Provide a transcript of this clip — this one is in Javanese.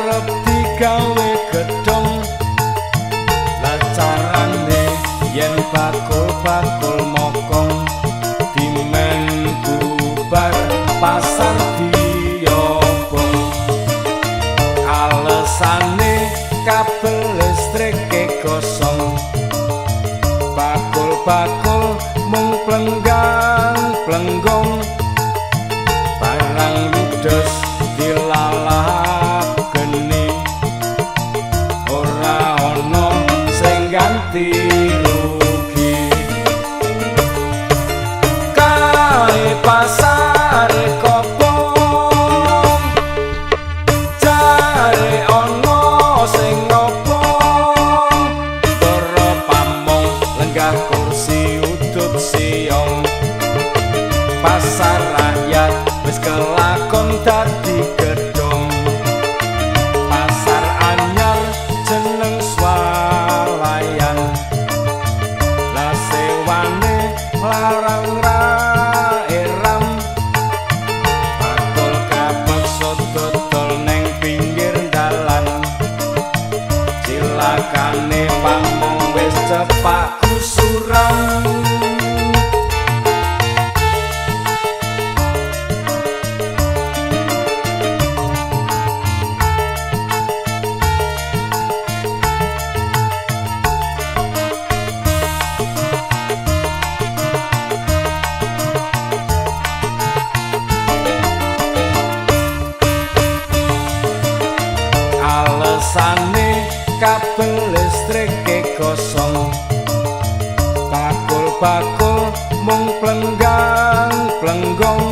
Arep digawe gedhong. Lah carane yen bakul-bakul mokong dimen bubar pasar diobong. Alesane kabel listrike gosong, bakul-bakul mung plenggang plenggong. Barang ludes dilalap geni, ora ana sing ganti rugi. Kae pasar kobong, jare ana sing ngobong. Doro pamong lenggah kursi udut siong. Pasar rakyat wis kelakon dadi gedhong. Pasar anyar jeneng swalayan, lah sewane larang ra eram. Bakul kapeksa dodol neng pinggir dalan, cilakane pamong wis cepak kusuran. Alesane kabel listrike gosong, bakul-bakul mung plenggang plenggong.